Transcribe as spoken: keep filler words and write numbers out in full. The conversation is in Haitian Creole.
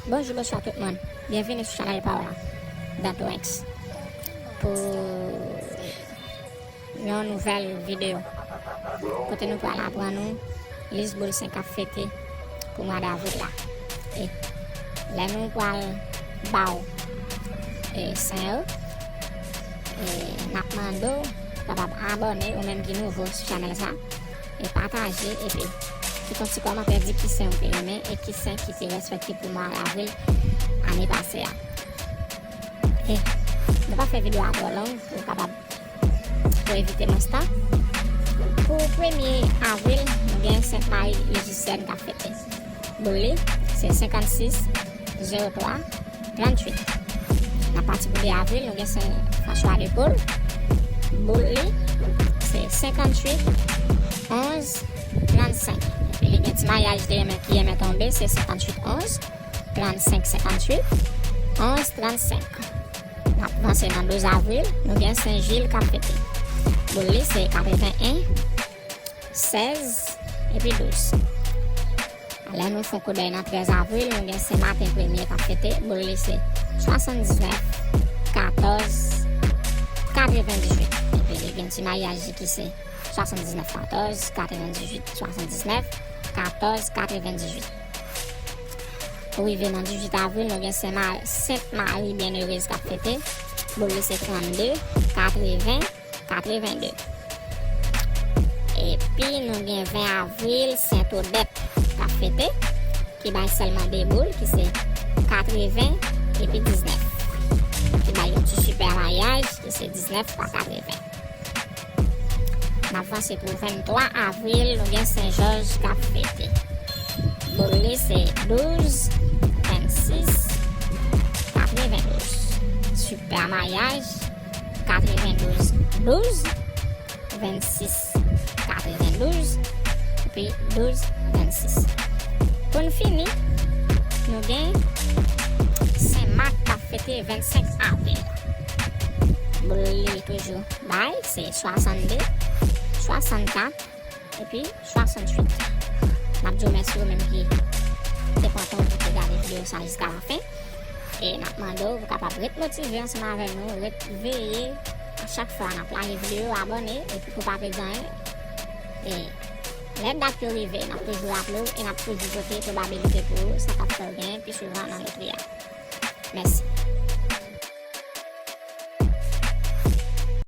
Bonjou, bonswa tout moun. Byenvini sou chanèl pa w la, Dantoinx, pou yon nouvèl videyo kote nou pral aprann nou lis boul sen k ap fete pou mwa davril la. E lè nou pral ba w, e, sen yo, e n ap mande w kapab abòne, ou menm ki nouvo sou chanèl sa, e pataje, epi kite yon ti kòmantè, di ki sen ou te renmen e ki sen ki te respekte pou mwa davril ane pase a. E nou pa fè videyo a twò long pou kapab, pou evite mans tan. Pou premye avril, nou gen Sent Mari Lejisyèn k ap fete. Boul li se senkannsis zewo twa tranntuit. N ap pati pou de avril, nou gen Sen Fwanswa de Pol. Boul li se senkanntuit onz trannsenk. Epi li gen ti maryaj de renmen ki renmen tonbe, se senkanntuit onz trannsenk senkanntuit, onz trannsenk. N ap vanse nan douz avril, nou gen Sen Jil k ap fete. Boul li se katreven en, sèz, epi douz. Lè nou fè yon koudèy nan trèz avril, nou gen Sen Maten Premye k ap fete. Boul li se swasanndiznèf, katòz, katrevendizuit. Epi li gen ti maryaj ki se swasanndiznèf, katòz, katrevendizuit, swasanndiznèf, katòz, katrevendizuit. Pou rive nan dizuit avril, nou gen Sen Ma-, Sent Mari Byenerez k ap fete. Boul li se trannde, katreven, katrevende. Epi nou gen ven avril, Sent Odèt k ap fete, ki bay sèlman de boul, ki se katreven epi diznèf. Ki bay yon ti sipè maryaj, ki se diznèf pa katreven. N ap vanse pou venntwa avril, nou gen Sen Jòj k ap fete. Boul li se douz, vennsis, katrevendouz. Sipè maryaj, katrevendouz, douz, vennsis, katrevendouz, epi douz, vennsis. Pou n fini, nou gen Sen Mak k ap fete vennsenk avril. Boul li toujou bay, se swasannde, swasannkat, epi swasanntuit. N ap di w mèsi ou menm ki te pran tan w pou te gade videyo sa jiska lafen. E n ap mande w pou kapab ret motive ansanm avè nou, ret veye a chak fwa n ap lage videyo, abòne, epi pou pa pèdi anyen. E lè dat yo rive, n ap toujou raple w e n ap toujou pote pwobabilite pou sa k ap fè w genyen pi souvan nan lotri a. Mèsi.